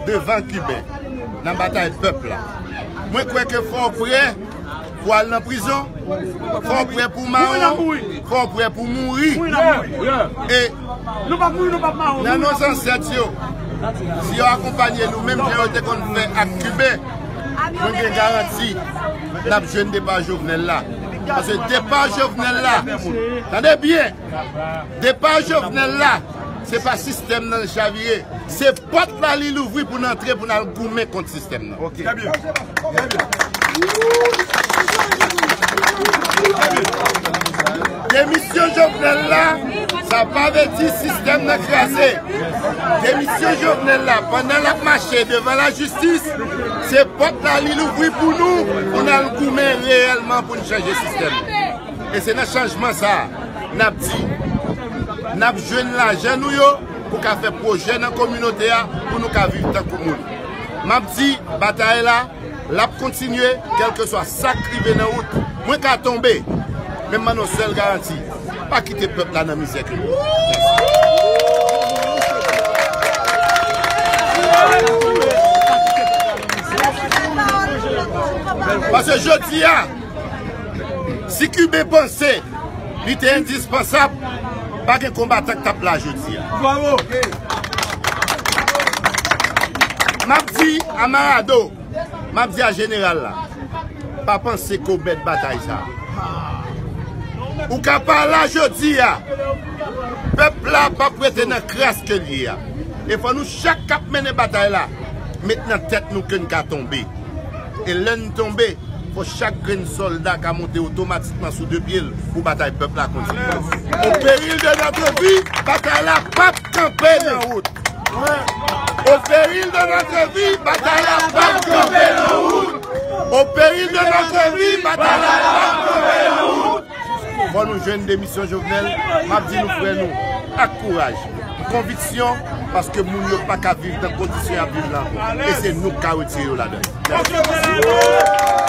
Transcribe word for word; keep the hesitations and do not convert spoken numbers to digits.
devan Kiben nan batay pèp la. Mwen kwè ke fò w prè pou al nan prizon, fò w prè pou mawon, fò w prè pou mouri. E nan non zansèt yo, si yo akonpanye nou menm jan yo te konn fè ak Kiben, mwen gen garanti n ap jwenn depa Jovenel la. Paske depa Jovenel la, tande byen, depa Jovenel la, se pa sistèm nan l chavire. Se pòt la li louvri pou n antre pou n al goumen kont sistèm nan. Trè byen. Trè byen. Demisyon Jovenel la, sa pa vle di sistèm nan kraze. Demisyon Jovenel la, pandan l ap mache devan lajistis, se pòt la li louvri pou nou, pou n al goumen reyèlman pou n chanje sistèm nan. E se nan chanjman sa a, n ap di, n ap jwenn lajan nou yo pou ka fè pwojè nan kominote a, pou nou ka viv tankou moun. M ap di, batay la, l ap kontinye, kèlkeswa sa k rive nan wout. Mwen ka tonbe, men m ban nou sèl garanti, pa kite pèp la nan mizè ke nou. Paske jodi a, si Kiben panse li te endispansab, pa gen konbatan k t ap la jodi a. M ap di a Marado, m ap di a jeneral la, pa panse ke w mèt batay sa a. Ou ka pa la jodi a, pèp la p ap rete nan kras ke l ye a. E fò nou chak k ap mennen batay la, met nan tèt nou ke n ka tonbe. E lè n tonbe, fò chak grenn sòlda ka monte otomatikman sou de pye l pou batay pèp la kontinye. Au péril de notre vie, batay la p ap kanpe nan wout. Au péril de notre vie, batay la p ap kanpe nan wout. Au péril de notre vie, batay la p ap kanpe nan wout. Fò nou jwenn demisyon Jovenel, m ap di nou frè nou, ak kouraj, konviksyon, paske moun yo pa ka viv nan kondisyon y ap viv la ankò. E se nou k ka retire yo ladan l. Mèsi.